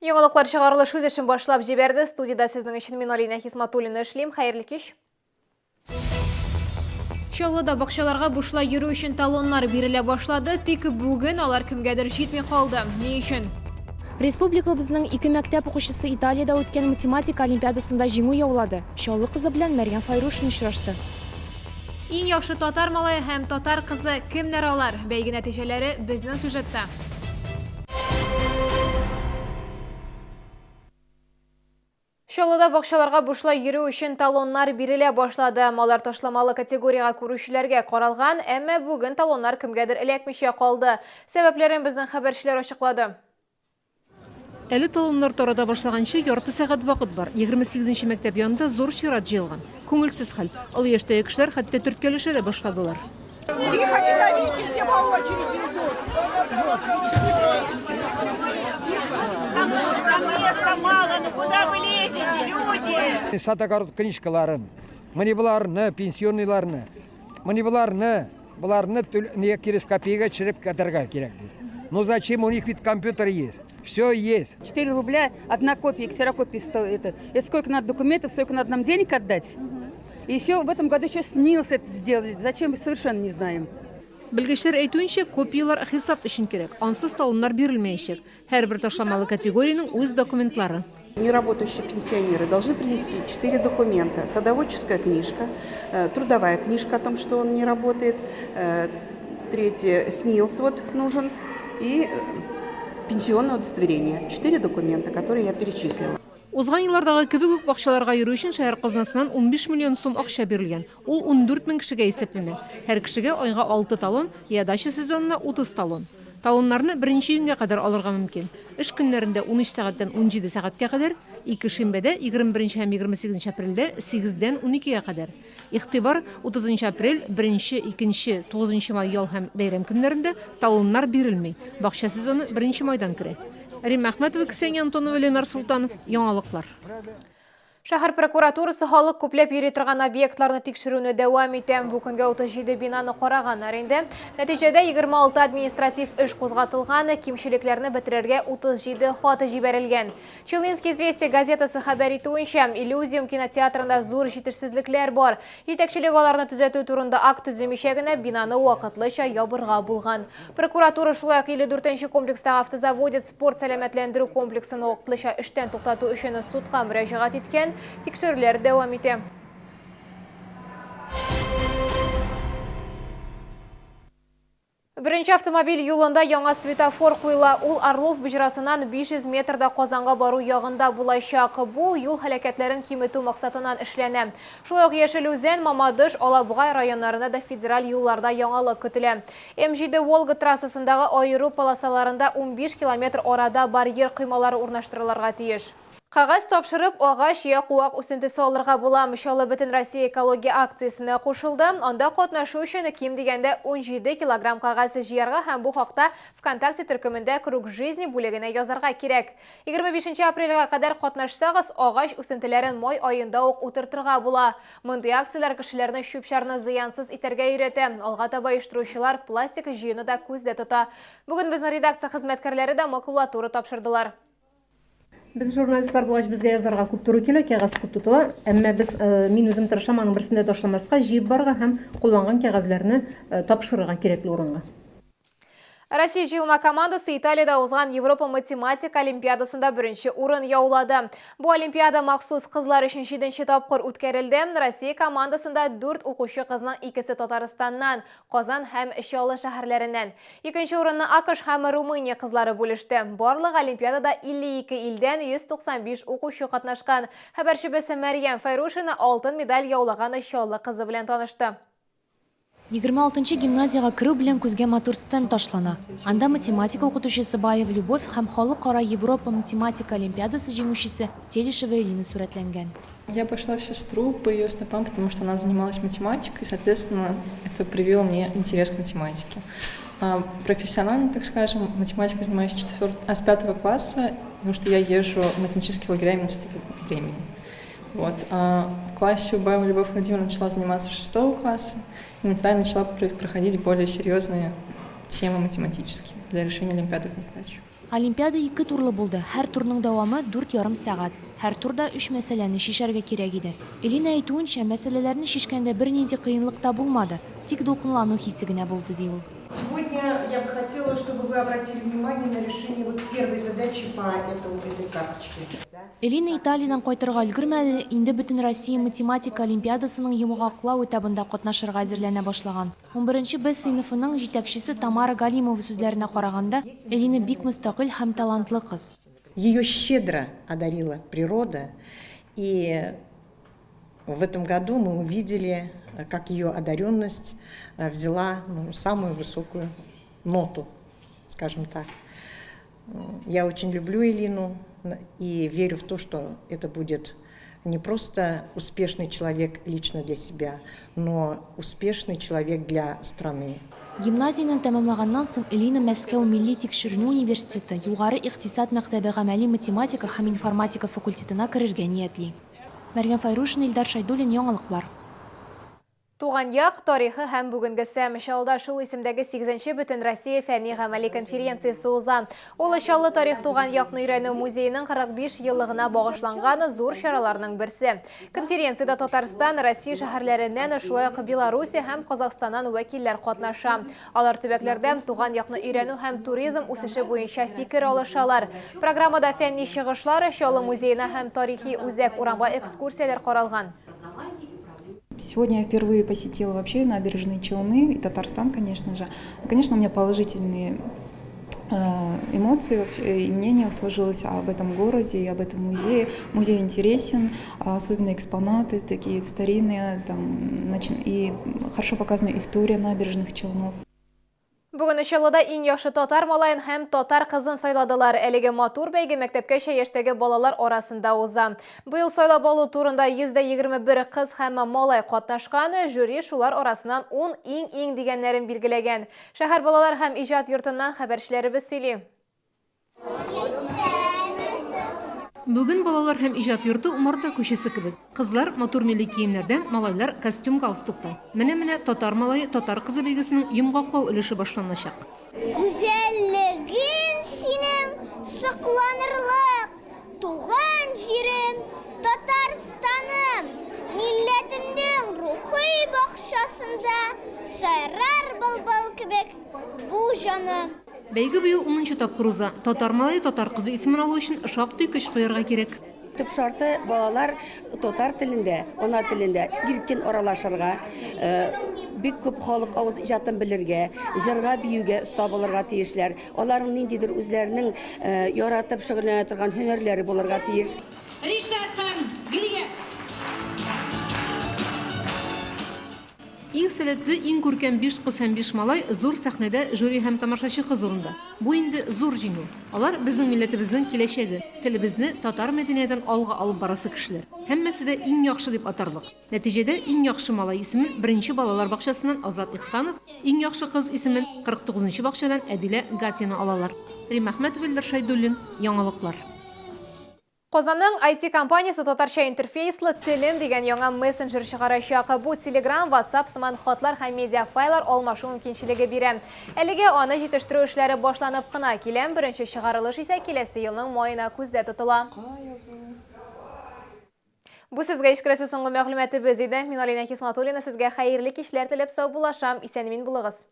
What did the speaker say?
Яңалыклар чыгарылыш үз эшен башлап җибәрде. Студиядә сезнең өчен мин Алинә Хисматуллина эшлим. Хәерле кич. Чаллыда бакчаларга бушлай йөрү өчен талоннар бирелә башлады, тик бүген алар кемгәдер җитми калды. Ни өчен? Республикабызның ике мәктәп укучысы Италиядә үткән математика олимпиадасында җиңү яулады. Чаллы кызы белән Мәрьям Файрушина очрашты. Иң яхшы татар малае һәм татар кызы кемнәр алар? Бәйге нәтиҗәләре безнең сюжетта. Чаллыда бакчаларга бушлай йөрү өчен талоннар бирелә башлады. Алар ташламалы категориягә күрүчеләргә каралган, әмма бүген талоннар кемгәдер эләкмичә калды. Сәбәпләрен безнең хәбәрчеләр ачыклады. Әле талоннар тарата башлаганчы ярты сәгать вакыт бар. 28 нче мәктәп янында зур чират җыелган. Күңелсез хәл. Олы яшьтәге кешеләр хәтта төрткәләшә дә башладылар. Тихо, не давите, все по очереди идут. Там, там места мало, ну куда вы лезете, люди? Сад-огород книжкаларын, менә боларны, пенсионныйларны, менә боларны, боларны не через копейка төшереп катырга кирәк ди. Ну зачем, у них ведь компьютер есть, все есть. 4 рубля одна копия, ксерокопия стоит. Это сколько надо документов, сколько надо нам денег отдать? И еще в этом году еще СНИЛС это сделали. Зачем, совершенно не знаем. Белгечләр әйтүенчә, копияләр хисап өчен кирәк, ансыз талоннар бирелмәячәк. Һәрбер ташламалы категориянең үз документлары. Неработающие пенсионеры должны принести 4 документа. Садоводческая книжка, трудовая книжка о том, что он не работает, третье, СНИЛС вот нужен и пенсионное удостоверение. 4 документа, которые я перечислила. Узган еллардагы кебек үк бакчаларга йөрү өчен шәһәр казнасыннан 15 миллион сум акча бирелгән. Ул 14 мең кешегә исәпләнә. Һәр кешегә айга 6 талон, я дача сезонына 30 талон. Талоннарны беренче июньгә кадәр алырга мөмкин. Эш көннәрендә 13 сәгатьтән 17 сәгатькә кадәр, ике шимбәдә, 21 һәм 28 апрельдә сигездән уникегә кадәр. Игътибар, 30 нчы апрель, беренче, икенче, тугызынчы май ял һәм бәйрәм көннәрендә талоннар бирелми. Бакча сезоны беренче майдан керә. Римма Әхмәтова, Ксения Антонова, Ленар Солтанов. Яңалыклар. Шәһәр прокуратурасы халык күпләп йөри торган объектларны тикшерүне дәвам итә. Бу көнгә 37 бинаны караганнар инде. Нәтиҗәдә 26 административ эш кузгатылган, кимчелекләрне бетерергә 37 хат җибәрелгән. Челнинские известия газетасы хәбәр итүенчә, Иллюзиум кинотеатрында зур җитешсезлекләр бар. Җитәкчелек аларны төзәтү турында акт төземичә генә бинаны вакытлыча ябырга булган. Прокуратура шулай ук 54 нче комплекстагы Автозаводец спорт-сәламәтләндерү комплексын вакытлыча эштән туктату өчен судка мөрәҗәгать иткән. Тикшерүләр дәвам итә. Беренче автомобиль юлында яңа светофор куела. Ул Орлов боҗрасыннан 500 метрда Казанга бару ягында булачак. Бу юл һәлакәтләрен киметү максатыннан эшләнә. Шулай ук Яшел Үзән, Мамадыш, Алабуга районнарында да федераль юлларда яңалык көтелә. М-7 Волга трассасындагы аеру полосаларында 15 километр арада барьер коймалары урнаштырылырга тиеш. Кәгазь тапшырып, агач я куак үсентесе алырга була. Чаллы Бөтенроссия экология акциясенә кушылды. Анда катнашу өчен ким дигәндә 17 килограмм кәгазь җыярга һәм бу хакта ВКонтакте төркемендә Круг жизни бүлегенә язарга кирәк. 25 нче апрельгә кадәр катнашсагыз, агач үсентеләрен май аенда ук утыртырга була. Мондый акцияләр кешеләрне чүп-чарны зыянсыз итәргә өйрәтә. Алга таба оештыручылар пластик җыюны да күздә тота. Бүген безнең редакция хезмәткәрләре дә макулатура тапшырдылар. Без журналистлар булгач, безгә язарга күп туры килә, кәгазь күп тотыла. Әмма без, мин үзем тырышам аның берсен дә ташламаска, җыеп барырга һәм кулланган кәгазьләрне тапшырырга кирәкле урынга. Россия җыелма командасы Италиядә узган Европа математика олимпиадасында беренче урын яулады. Бу олимпиада махсус кызлар өчен җиденче тапкыр үткәрелде. Россия командасында дүрт укучы кызның икесе Татарстаннан, Казан һәм Чаллы шәһәрләреннән. Икенче урынны АКШ һәм Румыния кызлары бүлеште. Барлык олимпиадада 52 илдән 195 укучы катнашкан. Хәбәрчебез Мәрьям Фәйрушина алтын медаль яулаган Чаллы кызы белән танышты. 26 нчы гимназиягә керү белән күзгә матур стенд ташлана. Анда математика укытучысы Баева Любовь һәм Халыкара Европа математика олимпиадасы җиңүчесе Телешева Элина сурәтләнгән. Я пошла в сестру по ее стопам, потому что она занималась математикой, соответственно, это привило мне интерес к математике. А профессионально, так скажем, математикой занимаюсь четвер... а, с пятого класса, потому что я езжу в математические лагеря именно с этого времени. Вот. А в классе у Баева Любовь Владимировна начала заниматься с шестого класса, и тогда я начала проходить более серьезные темы математические для решения олимпиадных задач. Олимпиада ике турлы булды, һәр турның дәвамы, дүрт ярым сәгать. Һәр турда өч мәсьәләне чишәргә кирәк иде. Элина әйтүенчә, мәсьәләләрне чишкәндә бернинди кыенлык та булмады, тик дулкынлану хисе генә булды, ди ул. Сегодня я бы хотела, чтобы вы обратили внимание на решение вот первой задачи по этому этой карточке. Элина Италиядән кайтырга өлгермәде, инде Бөтенроссия математика олимпиадасының йомгаклау этабында катнашырга әзерләнә башлаган. Унберенче Б сыйныфының җитәкчесе Тамара Галимова сүзләренә караганда, Элина бик мөстәкыйль һәм талантлы кыз. Ее щедро одарила природа, и в этом году мы увидели, как ее одаренность взяла ну, самую высокую ноту, скажем так. Я очень люблю Элину и верю в то, что это будет не просто успешный человек лично для себя, но успешный человек для страны. Гимназияне тәмамлаганнан соң Элина Мәскәү милли тикшеренү университеты Югары икътисад мәктәбе гамәли математика һәм информатика факультетына керергә ниятли. Мәрьям Фәйрушина, Илдар Шәйдуллин, Яңалыклар. Туган як тарихы һәм бүгенгесе. Чаллыда шул исемдәге сигезенче Бөтенроссия фәнни-гамәли конференциясе уза. Ул Чаллы тарих-туган якны өйрәнү музееның 45 еллыгына багышланган зур чараларның берсе. Конференциядә Татарстан, Россия шәһәрләреннән, шулай ук Белоруссия һәм Казахстаннан вәкилләр катнаша. Алар төбәкләрдә туган якны өйрәнү һәм туризм үсеше буенча фикер алышалар. Программада фәнни чыгышлар, Чаллы музеена һәм тарихи үзәк урамга экскурсияләр каралган. Сегодня я впервые посетила вообще набережные Челны и Татарстан, конечно же. Конечно, у меня положительные э, эмоции вообще, и мнение сложилось об этом городе и об этом музее. Музей интересен, особенно экспонаты такие старинные, там, и хорошо показана история набережных Челнов. Бүген Чаллыда иң яхшы татар малаен һәм татар кызын сайладылар. Әлеге матур бәйге мәктәпкәчә яшьтәге балалар арасында уза. Быел сайлап алу турында 121 кыз һәм малай катнашкан. Жюри шулар арасыннан 10 иң-иң дигәннәрен билгеләгән. Шәһәр балалар һәм иҗат йортыннан хәбәрчеләребез сөйли. Бүген балалар һәм иҗат йорты умарта күчесе кебек. Кызлар матур милли киемнәрдән, малайлар костюм-галстукта. Менә-менә Татар малае, татар кызы бәйгесенең йомгаклау өлеше башланачак. Гүзәллегең синең сокланырлык, Туган җирем, Татарстаным! Милләтемнең рухи бакчасында Сайрар былбыл кебек бу җаным. Бәйге быел унынчы тапкыр уза. Татар малае, татар кызы исемен алу өчен шактый көч куярга кирәк. Төп шарты, балалар татар телендә, ана телендә иркен аралашырга, бик күп халык авыз иҗатын белергә, җырга, биюгә оста булырга тиешләр. Аларның ниндидер үзләренең яратып шөгыльләнә торган һөнәрләре булырга тиеш. Ришат һәм Глеб. Иң сәләтле, иң күркәм биш кыз һәм биш малай зур сәхнәдә жюри һәм тамашачы хозурында. Бу инде зур җиңү. Алар, безнең милләтебезнең киләчәге, телебезне, татар мәдәниятен алга алып барасы кешеләр. Һәммәсе дә иң яхшы дип атарлык. Нәтиҗәдә, иң яхшы малай исемен беренче балалар бакчасыннан Азат Ихсанов, иң яхшы кыз исемен 49 нчы бакчадан Әдилә Гатина алалар. Рим Әхмәтов, Илдар Шәйдуллин, Яңалыклар. Казанның IT-компаниясе татарча интерфейслы Телем дигән яңа мессенджер чыгарачак. Бу Telegram, WhatsApp сыман хатлар һәм медиафайлар алмашу мөмкинчелеге бирә. Әлегә аны җитештерү эшләре башланып кына килә, беренче чыгарылыш исә киләсе елның маена күздә тотыла. Бу сезгә ишкерәсе соңгы мәгълүматыбыз иде. Мин Алинә Хисматуллина сезгә хәерле кичләр теләп саубуллашам. Исән-имин булыгыз.